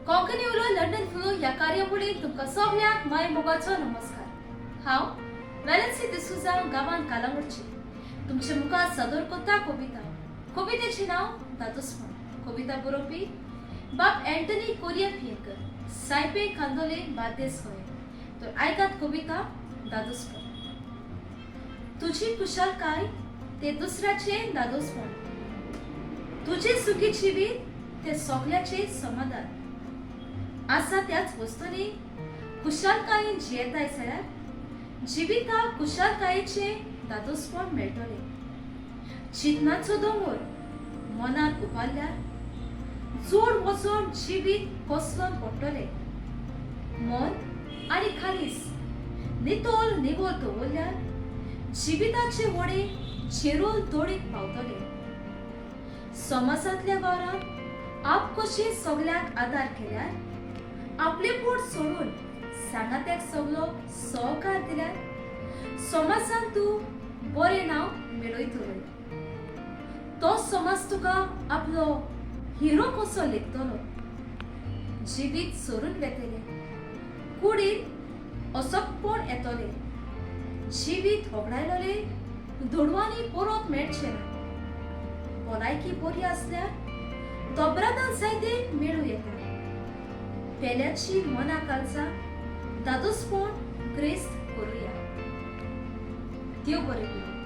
कोंकणी उलो लंडन फुलो ह्या कार्यावळींत तुमकां सगल्यांक माय मोगाचो नमस्कार. हांव वेलन्सी डिसुजा, गांवान कालांगुटची, तुमचे मुखार सादर करता कविता. कवितेचें नांव दादोसपण. कविता बरोवपी बाब एंटनी कोरिया पियेकर, सायपे, खांदोले, बार्देस, गोंय. तर आयकात कविता दादोसपण. तुजी कुशालकाय ते दुसऱ्याचे दादोसपण, तुजे सुखी जिवीत ते सगल्याचे समाधान. आसा त्याच वस्तूंनी कुशालकायेन जियेताय जाल्यार जिविताक कुशालकायेचे दादोसपण मेळटलें. चिंतनाचो दोंगर मनात उबारल्यार जोड वचून जिवीत कोसलोन पडटलें. मन आनी काळीज नितळ निवळ दवरल्यार जिविताचे व्हडें झेरून तडीक पावतलें. समाजांतल्या वावरांत आपखोशी सगल्यांक आदार केल्यार, आपले पोट सोडून सांगात्याक सगलो सहकार दिल्यार समाजान तूं बरें नांव मेळयतलो. तो समाज तुका आपलो हिरो कसो लेखतलो. जिवीत सरून वेतले, कुडीत असकपण येतले. जिवीत होगडायलोले दुडवांनी परत मेळचें ना. भलायकी बरी आसल्यार दोबरादान जायते मेळूं येता. पेल्याची मना काळजा दादोसपण ग्रेस्त करुया. देव बरें करूं.